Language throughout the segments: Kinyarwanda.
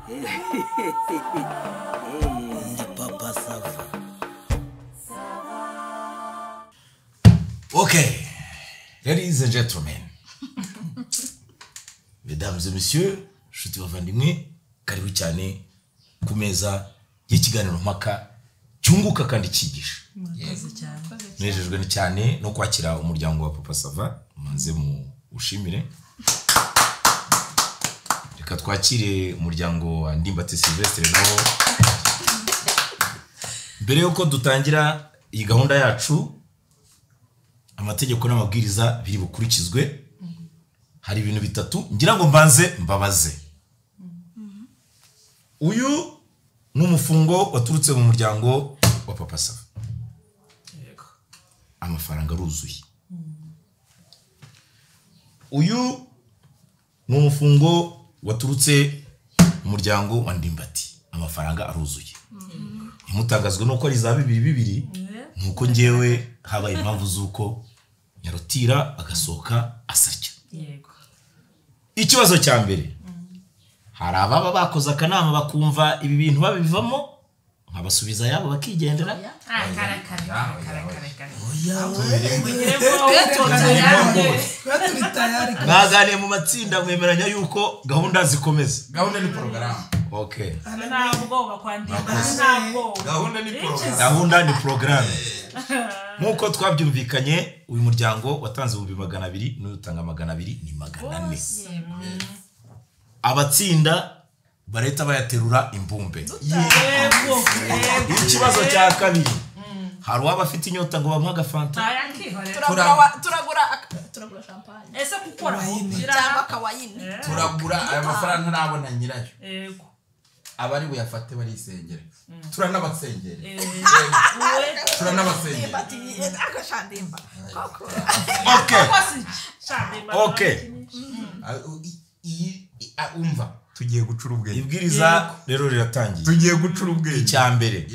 Ndi Papa Sava. Okay, ladies and gentlemen, mesdames et messieurs, nshuti bavandimwe, karibu cyane ku meza y'ikiganiro mpaka cyunguka kandi cyigisha. Murakoze cyane. Nejejwe cyane no kwakira umuryango wa Papa Sava, manze mu ushimire. Reka twakire umuryango wa Ndimbati Sylvestre nawo. Mbere yuko dutangira iyi gahunda yacu, amategeko n'amabwiriza biri bukurikizwe. Hari ibintu bitatu ngira ngo mbanze mbabaze. Uyu ni umufungo waturutse mu muryango wa Papa Sava. Amafaranga aruzuye. Uyu ni umufungo waturutse mu muryango wa Ndimbati. Amafaranga aruzuye. Ntimutangazwe nuko ari za bibiri bibiri, nuko ngewe habaye impamvu z'uko nyarutira agasohoka asarya. Yego. Ikibazo cya mbere, hari ababa bakoze akanama bakumva ibi bintu babivamo, nkabasubiza yabo bakigendera. Mwaganiye mu matsinda mwemeranya yuko gahunda zikomeza. Gahunda ni porogaramu. Okay. Gahunda ni porogaramu. Gahunda ni porogaramu. Nkuko twabyumvikanye, uyu muryango watanze 200,000 n'utanga 200 ni 400. Abatsinda bareta bayaterura imbumbe. Ikibazo cya kabiri, hari uwaba afite inyota ngo bamuhe agafanta? Turagura champagne. Ese gukora cyangwa kawayini. Turagura aya mafaranga ntarabona nyirayo. Yego. Abari buyafate barisengera. Turanabasengera. Turanabasengera. Okay. Okay. Umva tugiye gucura ubwenge. Ibwiriza rero riratangiye. Tugiye gucura ubwenge. Icya mbere.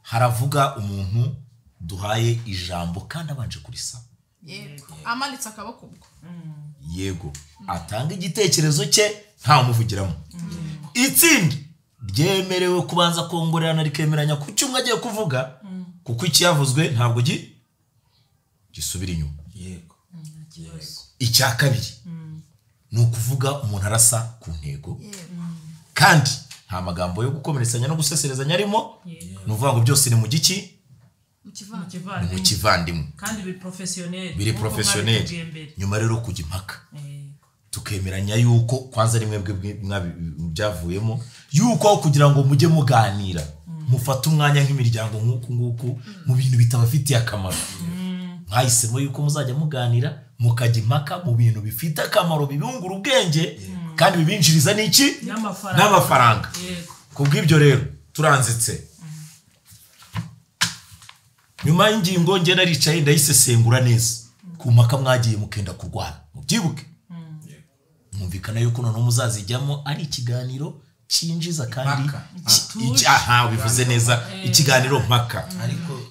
Haravuga umuntu duhaye ijambo kandi abanje kurisaba. Yego. Amanitse akaboko ubwo. Yego. Atanga igitekerezo cye nta umuvugiramo. Itsinda ryemerewe kubanza kongorerana rikemeranya ku cyumwe agiye kuvuga, kuko ikiyavuzwe ntabwo gisubira inyuma. Yego. Icya kabiri ni ukuvuga umuntu arasa ku ntego, kandi nta magambo yo gukomeretsanya no guseserezanya arimo. Ni ukuvuga ngo byose ni mu giki? Mu kivandimwe. Kandi biri professionnel. Biri professionnel. Nyuma rero kujya impaka, tukemeranya yuko kwanza rimwe byavuyemo yuko kugira ngo mujye muganira mufate umwanya nk'imiryango nk'uku nguku mu bintu bitabafitiye akamaro. Mwahisemo yuko muzajya muganira mukajya impaka mu bintu bifite akamaro, bibungura ubwenge kandi bibinjiriza n'iki? N'amafaranga. Kubw'ibyo rero turanzitse. Nyuma y'ingingo nge naricaye ndayisesengura neza ku mpaka mwagiye mukenda kurwana, mubyibuke. Mwumvikana yuko noneho muzazijyamo ari ikiganiro cyinjiza kandi aha bivuze neza, ikiganiro mpaka.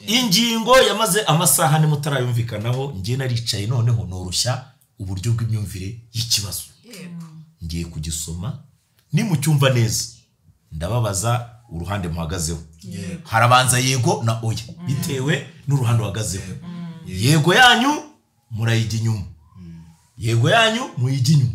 Ingingo yamaze amasaha ane mutarayumvikanaho, nge naricaye noneho noroshya uburyo bw'imyumvire y'ikibazo. Ngiye kugisoma nimucyumva neza ndababaza uruhande muhagazeho. Harabanza yego na oya bitewe n'uruhande uhagazeho. Yego yanyu murayijya inyuma, yego yanyu muyijya inyuma,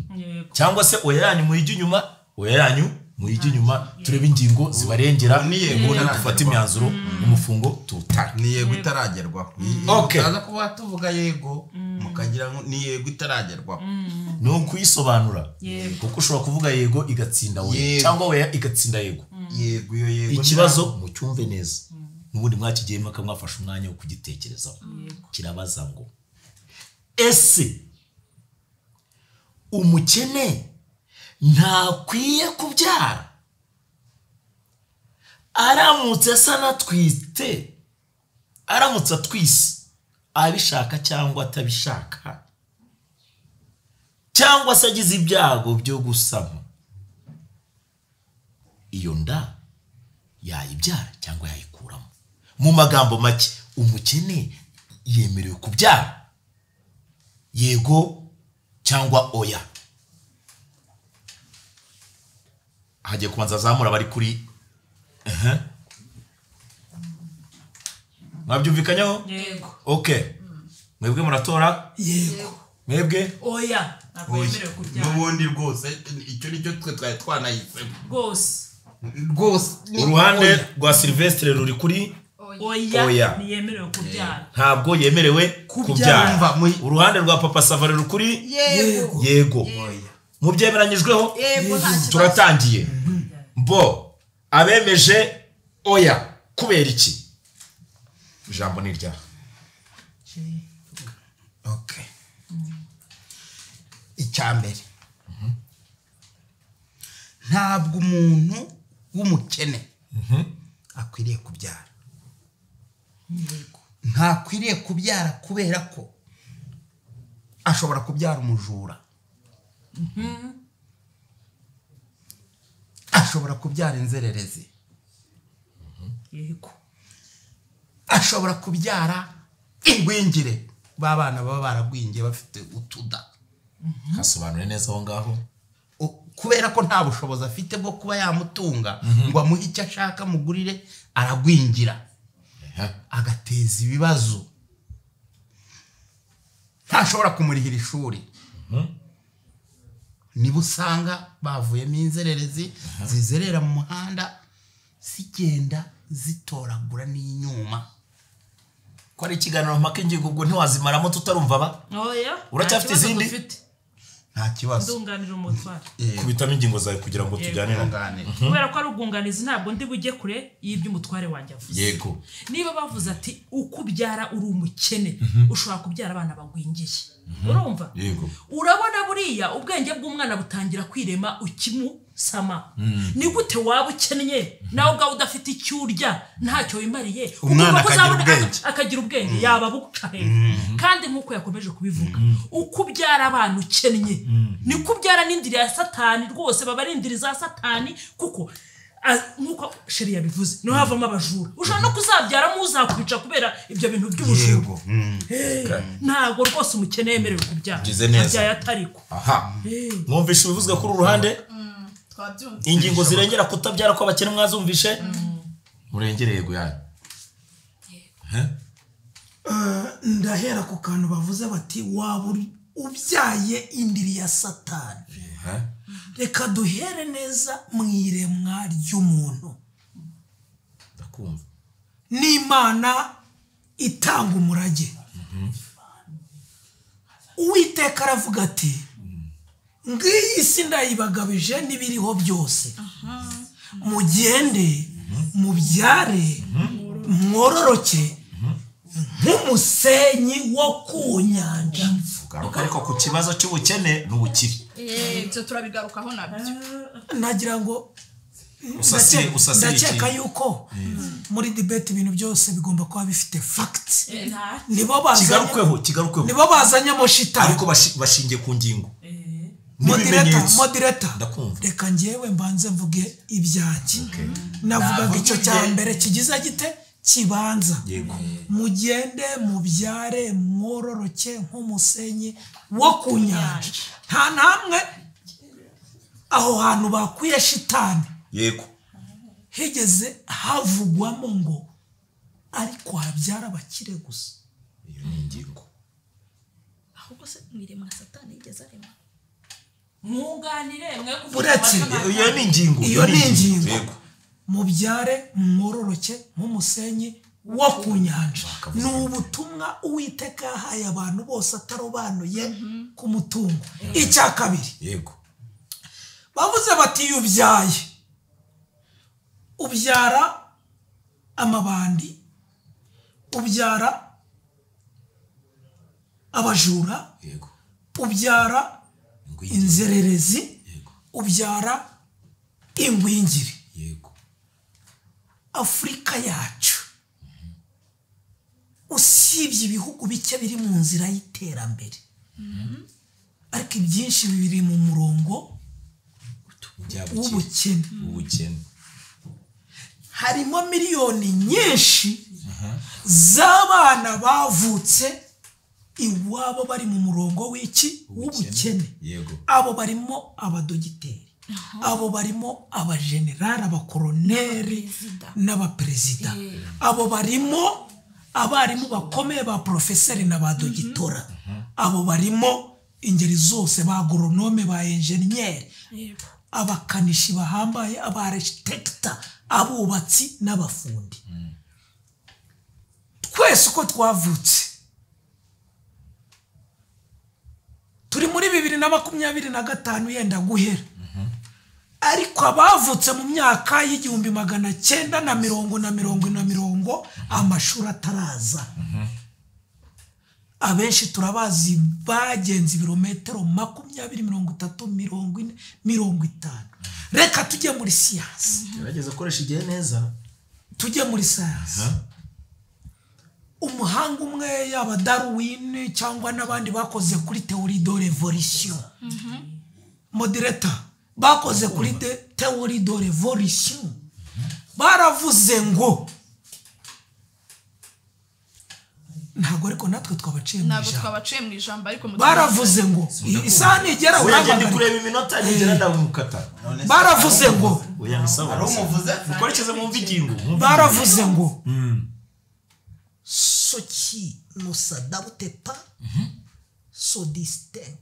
cyangwa se oya yanyu muyijya inyuma, oya yanyu muyijya inyuma. Turebe ingingo zibarengera ubundi dufate imyanzuro umufungo tutari. Ni yego itaragerwaho. Okay. Utaza kuba tuvuga yego mukagira ngo ni yego itaragerwaho. Ni ukuyisobanura, kuko ushobora kuvuga yego igatsinda oya, cyangwa oya igatsinda yego. Yego iyo yego. Ikibazo mucyumve neza. Nubundi mwakigiye impaka mwafashe umwanya wo kugitekerezaho. Kirabaza ngo ese umukene ntakwiye kubyara aramutse asa natwite, aramutse atwise abishaka cyangwa atabishaka, cyangwa se agize ibyago byo gusama, iyo nda yayibyara cyangwa yayikuramo? Mu magambo make, umukene yemerewe kubyara, yego cyangwa oya? Hagiye kubanza zamura bari kuri mwabyumvikanyeho? Yego. Okay, mwebwe muratora? Yego. Mwebwe? Oya, ntabwo yemerewe kubyara. N'ubundi rwose icyo nicyo twe twari twanahisemo rwose. Rwose uruhande rwa Sylvestre ruri kuri oya, ntiyemerewe kubyara. Ntabwo yemerewe kubyara. Uruhande rwa Papa Sava ruri kuri yego. Yego. Mubyemeranyijweho? Yego. Turatangiye. Bo abemeje oya kubera iki? Ijambo ni iryaha. Okay. Icyambere, ntabwo umuntu w'umukene akwiriye kubyara. Ntakwiriye kubyara kubera ko ashobora kubyara umujura, ashobora kubyara inzererezi, ashobora kubyara ingwingire, b'abana baba baragwingiye bafite utuda. Hasobanure neza aho ngaho. Kubera ko nta bushobozi afite bwo kuba yamutunga ngo amuhe icyo ashaka mugurire, aragwingira agateza ibibazo. Ntashobora kumurihira ishuri. Niba usanga bavuyemo inzererezi zizerera mu muhanda zigenda zitoragura n'inyuma. Ko ari ikiganiro mpaka ingingo ubwo ntiwazimaramo tutarumva ba? Oya. Uracyafite izindi? Nta kibazo. Ndunganira umutware. Kubitamo ingingo zawe kugira ngo tujyane. Kubera ko ari ubwunganizi ntabwo ndi bujye kure y'ibyo umutware wanjye avuze. Yego. Niba bavuze ati uko ubyara uri umukene, ushobora kubyara abana bagwingiye. Urumva? Yego. Urabona buriya ubwenge bw'umwana butangira kwirema ukimusama. Ni gute waba ukennye nawe ubwawe udafite icyo urya ntacyo wimariye, umwana akagira ubwenge yaba buca hejuru. Kandi nkuko yakomeje kubivuga, uko ubyara abana ukennye niko ubyara n'indiri ya satani. Rwose baba ari indiri za satani, kuko nkuko sheri yabivuze niho havamo abajura. Ushobora no kuzabyaramo uzakwica kubera ibyo bintu by'ubujura. Ntabwo rwose umukene yemerewe kubyara, abyaye atariko. Aha, mwumvishe ibivuzwe kuri uruhande? Ingingo zirengera kutabyara kw'abakene mwazumvishe? Murengere yego yanyu. Ndahera ku kantu bavuze bati waba ubyaye indiri ya satani. Reka duhere neza mu iremwa ry'umuntu. Ndakumva. N'Imana itanga umurage. Uwiteka aravuga ati ngiyi si ndayibagabije n'ibiriho byose, mugende mubyare mwororoke nk'umusenyi wo ku nyanja. Garuka ariko ku kibazo cy'ubukene n'ubukire. Ibyo turabigarukaho nabyo. Nagira ngo ndakeka yuko muri debate ibintu byose bigomba kuba bifite facts. Nibo bazanye, kigarukweho. Nibo bazanyemo shitani. Ariko bashingiye ku ngingo. Moderator, reka njyewe mbanze mvuge ibyanjye. Navugaga icyo cya mbere kigize gite kibanza. Mugende mubyare mwororoke nk'umusenyi wo ku nyanja. Nta namwe aho hantu bakuye shitani. Yego. Higeze havugwamo ngo ariko habyara abakire gusa. Iyo ni ingingo. Ahubwo se mwiremwa satani yigeze arema. Mwunganire mwe kuvuga. Iyo ni ingingo. Iyo ni ingingo. Mubyare mwororoke nk'umusenyi wo ku nyanja. Ni ubutumwa Uwiteka yahaye abantu bose atarobanuye ku mutungo. Icya kabiri, yego, bavuze bati iyo ubyaye ubyara amabandi, ubyara abajura, yego, ubyara inzererezi, ubyara ingwingiri. Yego. Afurika yacu usibye ibihugu bike biri mu nzira y'iterambere, ariko ibyinshi biri mu murongo w'ubukene. Harimo miliyoni nyinshi z'abana bavutse iwabo bari mu murongo w'iki w'ubukene. Abo barimo abadogiteri, Abo barimo abajenerali, abakoroneri n'abaperezida. Abo barimo abarimu bakomeye ba porofeseri na ba dogitora. Abo barimo ingeri zose, ba agoronome, ba enjeniyeri, abakanishi bahambaye, aba architekita, abubatsi n'abafundi. Twese uko twavutse turi muri 2025 yenda guhera, ariko abavutse mu myaka y'1950 amashuri ataraza, abenshi turabazi bagenze ibirometero 20, 30, 40, 50. Reka tujye muri siyansi. Gerageza gukoresha igihe neza. Tujye muri siyansi. Umuhanga umwe yaba Darwin cyangwa n'abandi bakoze kuri théorie de l'évolution, moderator, bakoze kuri théorie de l'évolution, baravuze ngo ntabwo, ariko natwe twabaciye mu Ntabwo ijambo. twabaciye mu ijambo, ariko Baravuze ngo isaha nigera Oya, ngende urampagarika. kureba iminota, nigera ndamukata. Baravuze ngo Oya, ni sawa. Hari umuvuze? Mukoresheje mwumve ingingo, mwumve. Baravuze ngo ce qui ne s'adapte pas se distingue.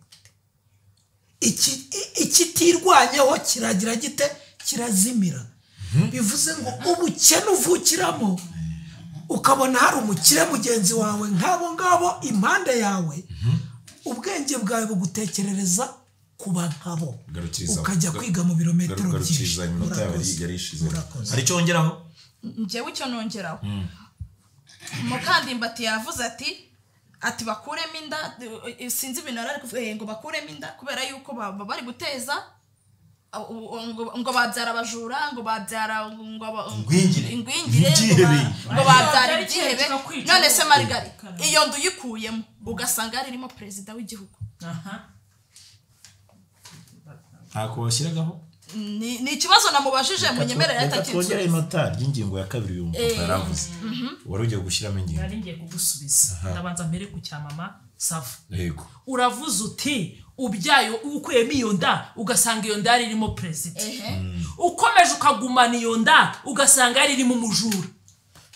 Ikitirwanyeho kiragira gite? Kirazimira. Bivuze ngo ubukene uvukiramo, ukabona hari umukire mugenzi wawe nk'abo ngabo impande yawe, ubwenge bwawe bugutekerereza kuba nkabo, Garukiriza. ukajya kwiga mu birometero byinshi. Garukiriza, iminota yawe Murakoze. yari ishize. Murakoze. Hari icyo wongeraho? Njyewe icyo nongeraho, Mukandimbati yavuze ati bakuremo inda, sinzi ibintu yari ari kuvuga, ngo bakuremo inda kubera yuko baba bari guteza ngo babyara abajura, ngo babyara ngo Ingwingire. Ingwingire, ngo Ibyihebe. ngo babyara Byari ibyihebe. kikakwica. None se Marigari, iyo nda uyikuyemo ugasanga yari irimo perezida w'igihugu? Aha. Ntako washyiragaho. Ni ikibazo namubajije, munyemerere. Reka twongere Atakinsubiza. inota ry'ingingo ya kabiri uyu mupapa yaravuze. Wari ugiye gushyiramo ingingo. Nari ngiye kugusubiza, ndabanza mbere ku cya mama Sava. Yego. Uravuze uti ubyaye, ukuyemo iyo nda, ugasanga iyo nda yari irimo perezida, ukomeje ukagumana iyo nda, ugasanga yari irimo umujura.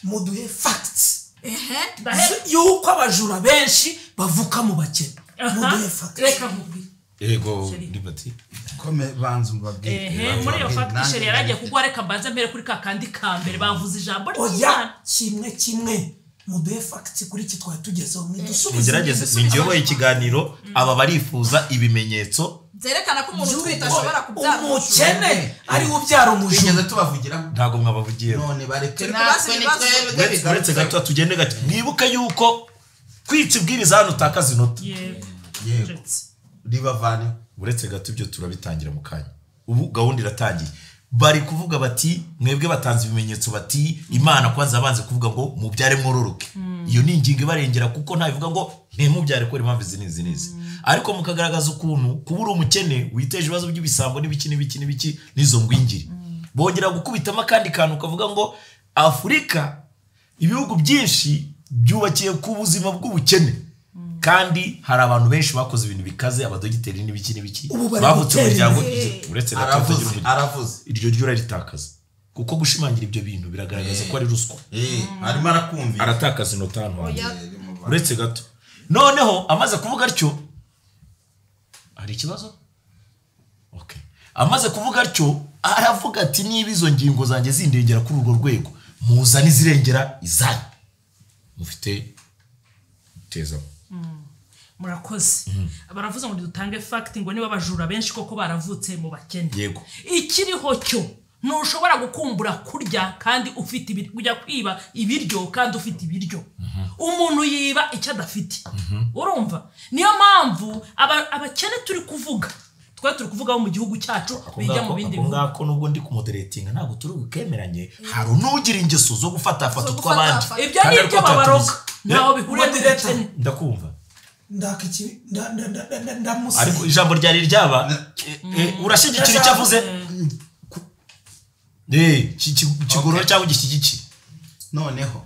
Muduhe facts yuko abajura benshi bavuka mu bakene. Muduhe facts. Reka nkubwire. Yego. Chérie. Ndimbati. Kome banza ubabwire. Ehe, muri iyo Nanjye fact chérie yaragiye kuguha. Reka mbanze mbere kuri ka kandi ka mbere bavuze ijambo Oya, ry'Imana. kimwe kimwe, muduhe facts kuri iki twari tugezeho, mwidusubize. Mugerageze, ni ngewe ikiganiro, aba barifuza ibimenyetso Byerekana ko umuntu utwite ashobora kubyara Umukene ariwe ubyara umujura. Twigeze tubavugiraho? Ntabwo mwabavugiyeho. None bareke Turi kubaza natwe ni ibibazo. twebwe Uretse gato, tugende gake, mwibuke yuko kwica ibwiriza hano utakaza inota. Yego. Yego. Uretse. Ribavaneho. Uretse gato, ibyo turabitangira mu kanya. Ubu gahunda iratangiye. Bari kuvuga bati mwebwe batanze ibimenyetso, bati Imana kwanza abanze kuvuga ngo mubyare mwororoke. Iyo ni ingingo ibarengera, kuko ntabivuga ngo ntimubyare kubera impamvu izi n'izi n'izi, ariko mukagaragaza ukuntu kuba uri umukene witeje ibibazo by'ibisambo n'ibiki n'ibiki n'ibiki n'izo ngwingiri. Bongera gukubitamo akandi kantu kavuga ngo Afurika, ibihugu byinshi byubakiye ku buzima bw'ubukene, kandi hari abantu benshi bakoze ibintu bikaze, abadogiteri n'ibiki n'ibiki, Ubu bari bavutse mu gutera miryango. imbere. Uretse gato, Aravuze. utagira umugisha. Aravuze. Iryo ryo uraritakaza, kuko gushimangira ibyo bintu biragaragaza ko ari ruswa. Arimo arakumvira. Aratakaza inota hano hantu. Oya. Uretse gato, noneho amaze kuvuga atyo, hari ikibazo. Okay. Amaze kuvuga atyo, aravuga ati niba izo ngingo zanjye zindengera kuri urwo rwego, muzane izirengera izanyu mufite tezamo. Murakoze. Baravuze ngo dutange fact, ngo niba abajura benshi koko baravutse mu bakene. Yego. Ikiriho cyo, ntushobora gukumbura kurya kandi ufite ibiryo, kujya kwiba ibiryo kandi ufite ibiryo. Umuntu yiba icyo adafite, urumva? Niyo mpamvu abakene turi kuvuga, twe turi kuvuga abo mu gihugu cyacu Ako bijya mu ngako, bindi ako bihugu. ngako, nubwo ndi kumuderetinga, ntabwo turi bukemeranye. Hari unugira ingeso zo gufatafata Zo utw'abandi. gufatafata. Ibyo Kandi ni ariko ibyo babaroga, atatuzi. ntaho bihuriye Moderator. n'ubukene. Ndakumva. Ndaka iki ndamuseye. Ariko ijambo ryari ryaba urashyigikira icyo avuze, kigorora cyangwa ugishyigikira? Noneho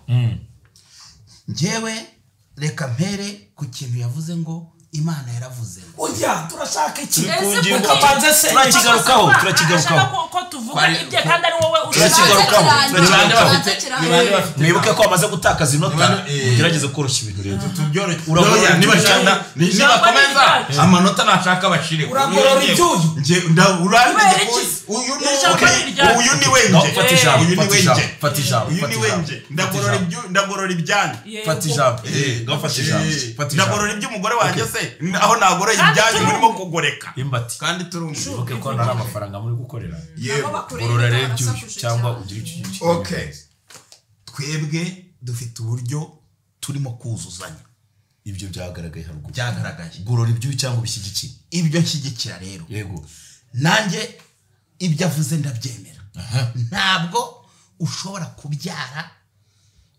njyewe reka mpere ku kintu yavuze ngo Imana yaravuze ngo Oya, turashaka iki? Turakigarukaho, turakigarukaho. Ko tuvuga ibye kandi ari wowe turakigarukaho. Mwibuke ko amaze gutakaza inota, mugerageze koroshya ibintu rero. Tubyoroshye. Nibakomeza amanota nashaka bashire. Uragorora ibyuyu. Nje uyu ni wenje. Fata ijambo, fata ijambo. Uyu ni wenje. Ndagorora ibyu, ndagorora ibyanyu. Fata ijambo. Ngafata ijambo. Ndagorora iby'umugore wanjye se aho nagorora ibyanyu murimo kugoreka. Imbati. Kandi turumva. Okay, ko nari amafaranga muri gukorera. Yego. Gorora rero ibyuyu cyangwa ugire icyo. Okay. Twebwe dufite uburyo turimo kuzuzanya. Ibyo byagaragaye haruguru. Byagaragaye. Gorora ibyuyu cyangwa ubishyigikiye. Ibyo nshyigikira rero. Yego. Nanjye ibyo avuze ndabyemera. Ntabwo ushobora kubyara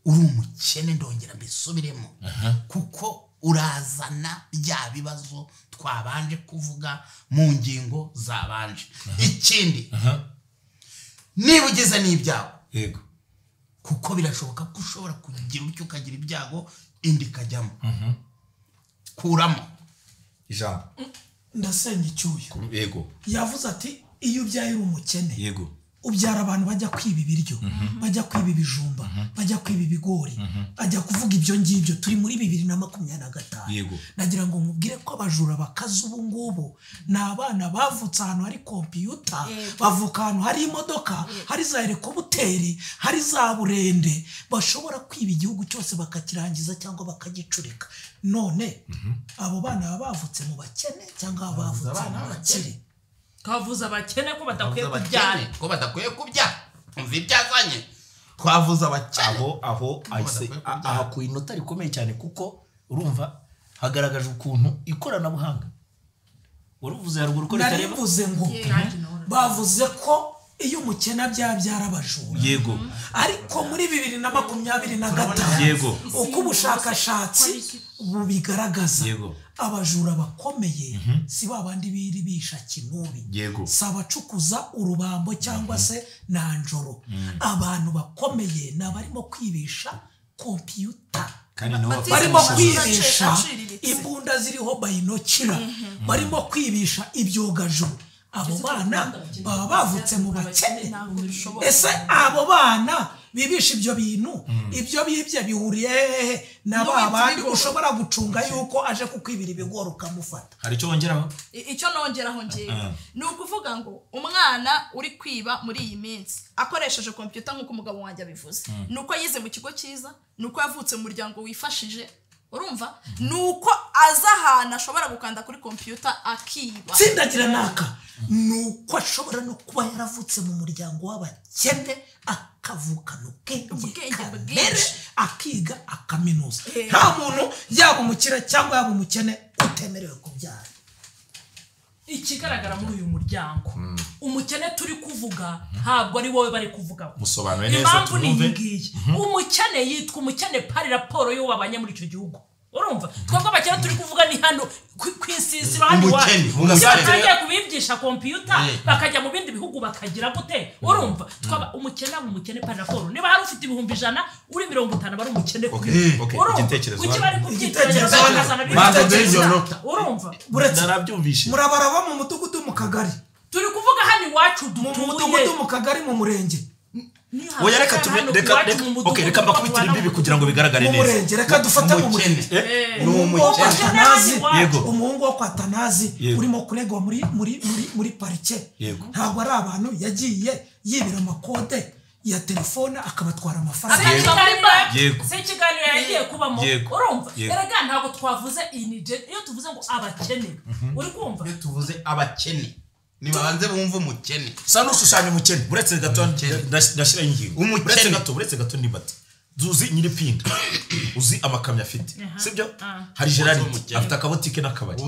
uri umukene, ndongera mbisubiremo. Kuko urazana bya bibazo twabanje kuvuga mu ngingo zabanje. Ikindi, niba ugeze n'ibyago, yego, kuko birashoboka ko ushobora kugira utyo ukagira ibyago indi ikajyamo, kuramo ijambo. Ndasenya icyuyo. Yego. Yavuze ati iyo ubyaye uri umukene, yego, ubyara abantu bajya kwiba ibiryo, bajya kwiba ibijumba, bajya kwiba ibigori, ajya kuvuga ibyo ngibyo. Turi muri 2025. Yego. Nagira ngo nkubwire ko abajura bakaza ubu ngubu ni abana bavutse ahantu hari kompiyuta, bavuka ahantu hari imodoka, hari za helikoputeri, hari za burende, bashobora kwiba igihugu cyose bakakirangiza cyangwa bakagicurika. None abo bana baba bavutse mu bakene cyangwa bavutse mu bakire? Twavuze abakene ko badakwiye kubyara, ko badakwiye kubyara. Umva ibyazanye. Twavuze abakene aho aha ku inota rikomeye cyane, kuko urumva hagaragaje ukuntu ikoranabuhanga. Waruvuze haruguru ko ritareba. Narivuze ngo bavuze ko iyo umukene abyara abajura. Yego. Ariko muri 2025, yego, uko ubushakashatsi bubigaragaza, yego, abajura bakomeye si babandi biri bisha kinubi, yego, si abacukuza urubambo cyangwa se nanjoro. Abantu bakomeye ni abarimo kwibisha kompiyuta, barimo kwibisha imbunda ziriho bayinokira, barimo kwibisha ibyogajuru. Abo bana baba bavutse mu bakene. Ese abo bana bibisha ibyo bintu, ibyo bibye bihuriye hehe na ba bandi ushobora gucunga yuko aje kukwibira ibigori ukamufata? Hari icyo wongeraho? Icyo nongeraho ngewe ni ukuvuga ngo umwana uri kwiba muri iyi minsi akoresheje kompiyuta nk'uko umugabo wanjye abivuze, ni uko yize mu kigo cyiza, ni uko yavutse mu muryango wifashije, urumva, ni uko aza ahantu ashobora gukanda kuri kompiyuta akiba. Tsindagira naka ni uko ashobora no kuba yaravutse mu muryango w'abakene, akavukana ubwenge kamere, akiga akaminuza. Nta muntu yaba umukire cyangwa yaba umukene utemerewe kubyara. Ikigaragara muri uyu muryango, umukene turi kuvuga ntabwo ari wowe bari kuvuga. Musobanure neza impamvu ni iyi ngiyi. Umukene yitwa umukene pari raporo y'uwo babanye muri icyo gihugu. Urumva, twebwe abakene turi kuvuga ni hano ku isisiro hano iwacu. Batangiye kubigisha kompiyuta bakajya mu bindi bihugu bakagira gute? Urumva, twaba umukene aba umukene pari raporo. Niba hari ufite 100,000 uri 50 bari umukene kuri. Igitekerezo. Kuki bari kubyitiranya bakazana urumva? Narabyumvishe. Murabaraba mu mudugudu mu kagari. Turi kuvuga hano iwacu dutuye. Mu mudugudu mu kagari mu murenge. Oya, reka okay, reka mbakubitire imbibi kugira ngo bigaragare neza. Murenge, reka dufate mu murenge. Ni umukene. Yego. Umuhungu wo kwa Tanazi urimo kuregwa muri muri muri muri parike. Ntabwo ari abantu yagiye yibira amakode ya telefone akabatwara amafaranga. Yego. Se ikiganiro yagiye kubamo. Urumva? Erega ntabwo twavuze inije iyo tuvuze ngo abakene. Uri kumva? Iyo tuvuze abakene nibabanze bumva umukene. Sa nushushanya umukene. Buretse gato ndashira ingingo. Buretse gato nibati. Uzi nyiripinda, uzi amakamyo afite, sibyo? Hari Gerard afite akabotike n'akabari.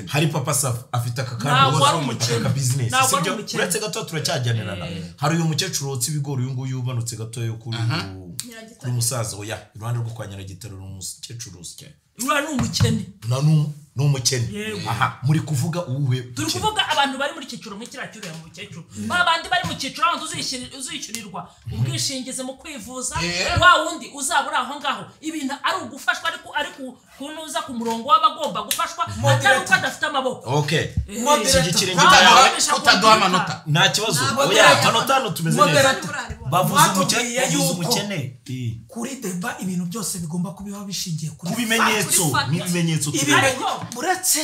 Hari Papa Safa afite akakandi business, sibyo? Uretse gato turacyajyanirana. Hari uyu mukecuru wotsa ibigori, uyu nguyu umanutse gato yo kuri umusaza, oya, iruhande rwo kwa Nyiragitaro ni umukecuru usya. Uriya ni umukene. Ni umukene. Aha muri kuvuga uwuhe? Turi kuvuga abantu bari muri cyiciro nk'ikira cyuriya mu cyiciro. Ba bandi bari mu cyiciro aho uzishyurirwa ubwishingizi mu kwivuza, wa wundi uzabura aho ngaho ibintu ari ugufashwa ariko kunuza ku murongo w'abagomba gufashwa atari uko adafite amaboko. Okay. Shyigikira ingingo yawe utaduha amanota. Nta kibazo. Oya amanota hano tumeze neza. Bavuze umukene kuri deba ibintu byose bigomba kubiba bishingiye kuri bimenyetso n'ibimenyetso uretse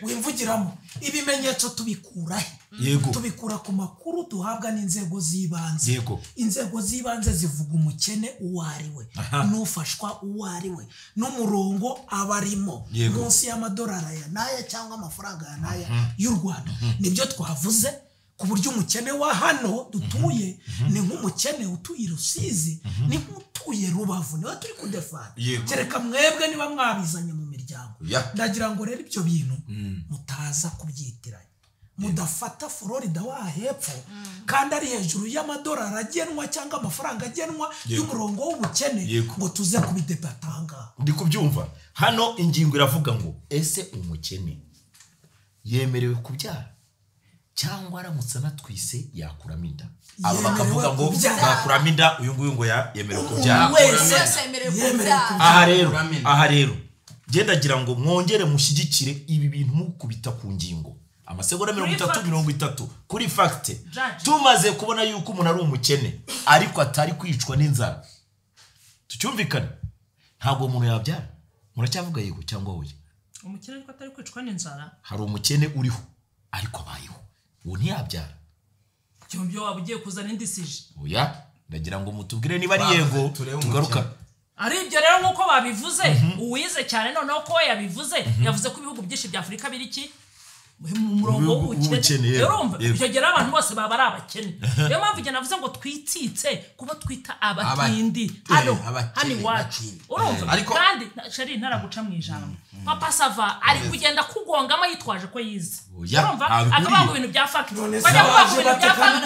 wimvugiramo ibimenyetso tubikura he? Tubikura ku makuru duhabwa n'inzego z'ibanze. Inzego z'ibanze zivuga umukene uwo ari we, n'ufashwa uwo ari we, n'umurongo abarimo munsi y'amadolari aya n'aya cyangwa amafaranga aya n'aya y'u Rwanda. Nibyo twavuze ku buryo umukene wa hano dutuye ni nk'umukene utuye Rusizi, ni nk'utuye Rubavu, niwe turi kudefana. Kereka mwebwe niba mwabizanye mu miryango. Ndagira ngo rero ibyo bintu mutaza kubyitiranya, mudafata Florida wa hepfo kandi ari hejuru y'amadolari agenwa cyangwa amafaranga agenwa y'umurongo w'ubukene ngo tuze kubidebatanga. Ndi kubyumva hano ingingo iravuga ngo ese umukene yemerewe kubyara cyangwa aramutse anatwise yakuramo inda? Aba bakavuga ngo yakuramo inda, uyu nguyu ngo yemerewe kubyara. Aha rero gendagira ngo mwongere mushyigikire ibi bintu mukubita ku ngingo amasegonda 30 kuri fact. Tumaze kubona yuko umuntu ari umukene ariko atari kwicwa n'inzara, tucyumvikane ntabwo umuntu yabyara. Muracyavuga yego cyangwa oya? Umukene ariko atari kwicwa n'inzara, hari umukene uriho ariko abayeho, uwo ntiyabyara. Cyumvyo waba ugiye kuzana indi sije? Oya, ndagira ngo mutubwire niba ari yego tugaruka. Ari ibyo rero nkuko babivuze, uwize cyane noneho ko yabivuze, yavuze ko ibihugu byinshi bya Afurika biri iki mu murongo w'ubukene. Urumva icyo gihe abantu bose baba ari abakene. Niyo mpamvu njye navuze ngo twitsitse kuba twita abatindi hano iwacu. Urumva kandi Sheri ntaraguca mu ijambo. Papa Sava ari kugenda kugongamo yitwaje ko yize. Urumva akavuga ibintu bya fact. Bajya kuvuga ibintu bya fact.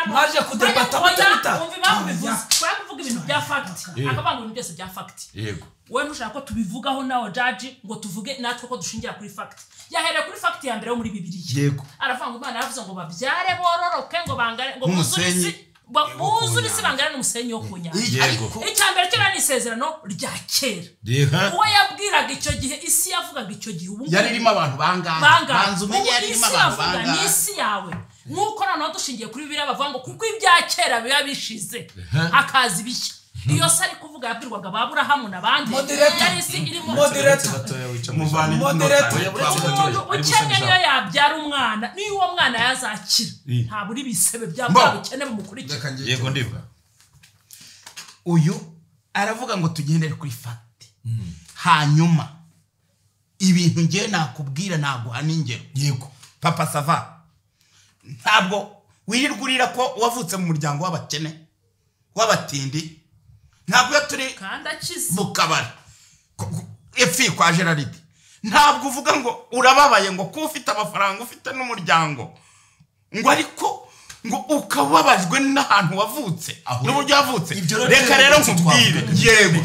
Mwaje kudebata mutabita. Umva impamvu bivuze. Bajya kuvuga ibintu bya fact. Akavuga ibintu byose bya fact. Yego. Wowe ntushaka ko tubivugaho nawe judge ngo tuvuge natwe ko dushingira kuri fact. Yahereye kuri fact ya mbere yo muri Bibiliya. Yego. Aravuga ngo Imana yavuze ngo babyare bororoke ngo bangare ngo buzure isi bangare n'umusenyi wo ku nyanja. Icya mbere cyo ni isezerano rya kera. Uwo yabwiraga icyo gihe isi yavugaga icyo gihe ubu yari irimo abantu bangahe? Banza umenye yari irimo abantu bangahe? Ni isi yawe. Nkuko noneho dushingiye kuri Bibiliya bavuga ngo kuko ibya kera biba bishize hakaza ibishya. Iyo se ari kuvuga yabwirwaga ba Aburahamu n'abandi. Yari isi irimo moderator. Ukennye niyo yabyara umwana, niyo uwo mwana yazakira ntabura ibisebe bya bwa bukene bumukurikira. Yego ndibwa. Uyu aravuga ngo tugendere kuri fact. Hanyuma ibintu ngiye nakubwira naguha n'ingero. Yego. Papa Sava ntabwo wirirwa urira ko wavutse mu muryango w'abakene w'abatindi. Ntabwo turi mu kabari efi kwa Gerard, ntabwo uvuga ngo urababaye ngo kuba ufite amafaranga ufite n'umuryango ngo ariko ngo ukababajwe n'ahantu wavutse n'uburyo wavutse. Reka rero nkubwire, yego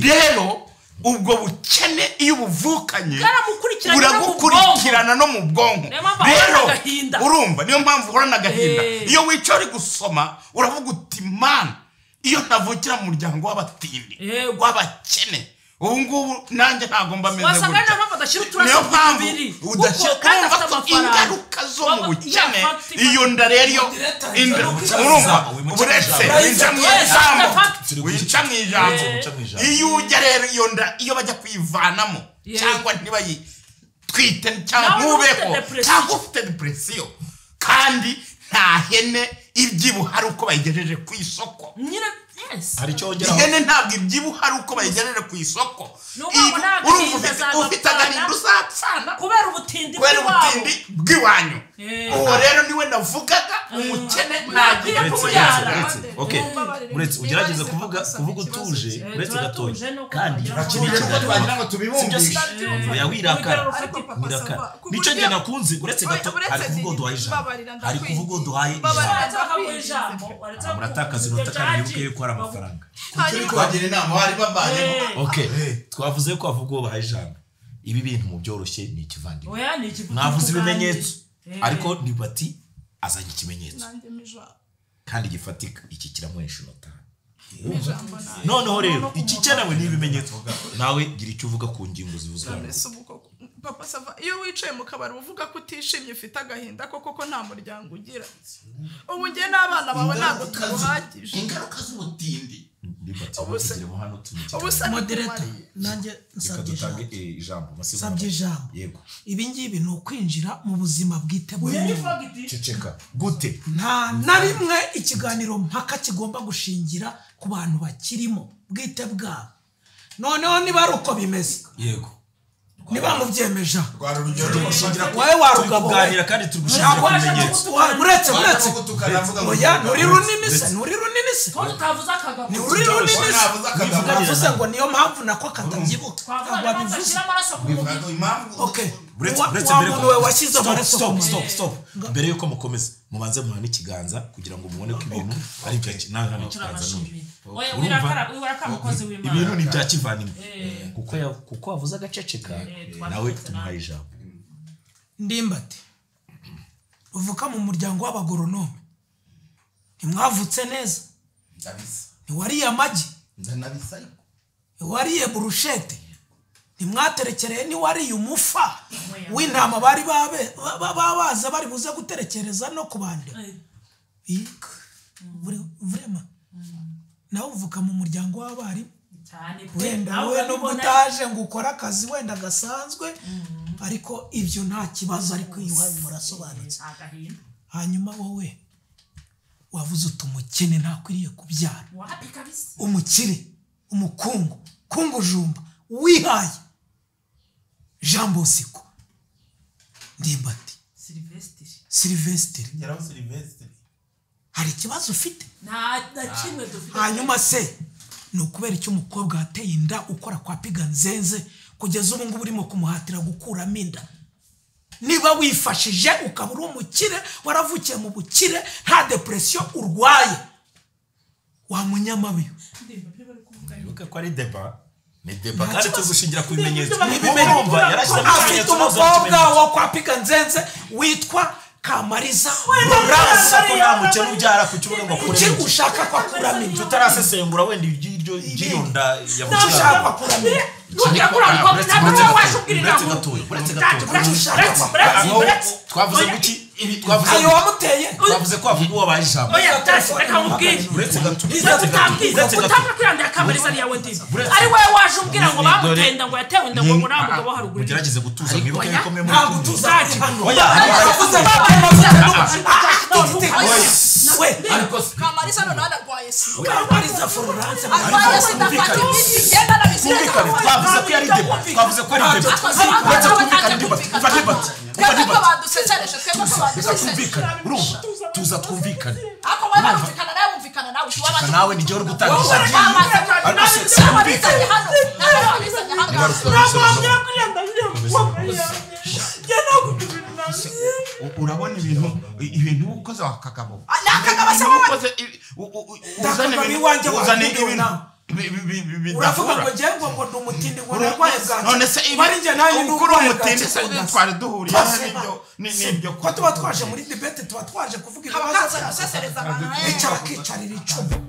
rero ubwo bukene iyo ubuvukanye buragukurikirana no mu bwonko. Rero urumva niyo mpamvu uhorana agahinda. Iyo wicaye uri gusoma uravuga uti mana, iyo ntavukira mu muryango w'abatindi w'abakene ubu ngubu nanjye ntabwo mba meze gutya. Niyo mpamvu udashyira ingaruka zo mu bukene. Iyo nda rero urumva uretse winca mu ijambo, winca mu ijambo. Iyo ujya rero iyo nda iyo bajya kuyivanamo cyangwa ntibayitwite cyangwa ntubeho cyangwa ufite depresiyo kandi nta hene ibyibuha ari uko bayigejeje ku isoko. Ihene ntabwo ibyibuha ari uko bayigejeje ku isoko. Ufite agahinda uzapfana kubera ubutindi bw'iwanyu. Uwo rero niwe navugaga umukene ntagira kubyara. Uretse ugerageze kuvuga utuje uretse gatoya kandi twagira ngo tubibumvishe. Oya wirakara. Nicyo njye nakunze uretse gato ari kuvuga duhaye ijambo. Ari kuvuga duhaye ijambo. Muratakaza inota kandi wibuke yuko ari amafaranga. Kugira inama bari babayemo. Okay. Twavuze ko avuga uwo bahaye ijambo. Ibi bintu mu byoroshye ni ikivandimwe. Mwavuze ibimenyetso ariko Ndimbati azanye ikimenyetso kandi gifatika, iki kiramuhesha inota. Noneho rero ikikenewe ni ibimenyetso. Nawe gira icyo uvuga ku ngingo zivuzwe. Papa Sava, iyo wicaye mu kabari uvuga ko utishimye ufite agahinda koko ko nta muryango ugira. Ubu nge n'abana bawe ntabwo tuguhagije. Ingaruka z'ubutindi. Moderator, nanjye nsabye ijambo. Yego. Ibi ngibi ni ukwinjira mu buzima bwite bw'umuntu. Ceceka. Gute? Nta na rimwe ikiganiro mpaka kigomba gushingira ku bantu bakirimo bwite bwabo. Noneho niba ari uko bimeze. Yego. Niba mubyemeje wowe warugabo kuganira kandi turi gushingira ku bimenyetso. Uretse oya nturi runini se, nturi runini se, nturi runini se. Navuze ngo niyo mpamvu nako katabyibuka ntabwo wabivuze. Okay, wa muntu we washyize amaraso ku muntu. Stop. Mbere yuko mukomeza mubanze muhane ikiganza kugira ngo mubone ko ibintu ari bya nahane ikiganza n'uyu. Ibintu ni bya kivandimwe kuko wavuze agaceceka nawe tumuhaye ijambo. Ndimbati uvuka mu muryango w'abagoronome, ntimwavutse neza, ntiwariye amagi, ntiwariye burushete, ntimwaterekereye, ntiwariye umufa w'intama bari babaza bari buze guterekereza no kubandeba. Vrema nawe uvuka mu muryango w'abarimu, wenda wowe nubwo utaje ngo ukore akazi wenda gasanzwe, ariko ibyo nta kibazo, ariko iwanyu murasobanutse. Hanyuma wowe wavuze uti umukene ntakwiriye kubyara. Umukire, umukungu, kungujumba, wihaye Jean Bosco Ndimbati Silvestre, hari ikibazo ufite? Hanyuma se ni ukubera icyo umukobwa wateye inda ukora kwa Piga Nzenze kugeza ubu ngubu urimo kumuhatira gukuramo inda? Niba wifashije ukaba uri umukire, waravukiye mu bukire, nta depression urwaye, wa munyamabi. Wibuke ko ari deba, ni deba kandi tuzushingira ku bimenyetso. Afite umukobwa wo kwa Piga Nzenze witwa Kamariza Florence, ko nta mukene ubyara ku kibuga ngo akure inda. Ushaka ko akuramo inda tutarasesengura wenda iby'iryo by'iyonda yavuze. Ushaka ko akuramo inda twavuze guki? Ayo wamuteye twavuze ko avuga uwo baje ijambo. Oya reka nkubwire, utanga kwirandira Kamariza ari yawe ndimba, ari wowe waje umbwira ngo bamutenda ngo yatewe inda ngo nta mugabo haruguru. Mugerageze gutuza, mwibuke yuko mwe muri gutuza hano. Kamariza none arwaye sida. Kamariza Florence arwaye sida, afata imiti igenda n'abisirikare. Twavuze ko yari deba, twavuze ko ari deba. Uretse kumvikana Ndimbati, umva Ndimbati, umva Ndimbati, badusesereje twebwe ko badusesereje. Urumva tuza twumvikane. Ako wowe barumvikana nawe wumvikana nawe ushobora nawe ni uri gutanga ijambo. Ariko se wabizanye hano, nawe wabizanye hano. Urabona ibintu ukoze wa kagabo. Nakagabo se wowe uzane ibintu uravuga ngo ngiye ngo ndi umutindi ngo narwaye bwaki. None se bari njye nanjye ni ukuri umutindi se twari duhuriye n'ibyo ko tuba twaje muri debate, tuba twaje kuvuga ibibazo byacu. Icara akicarira icumu.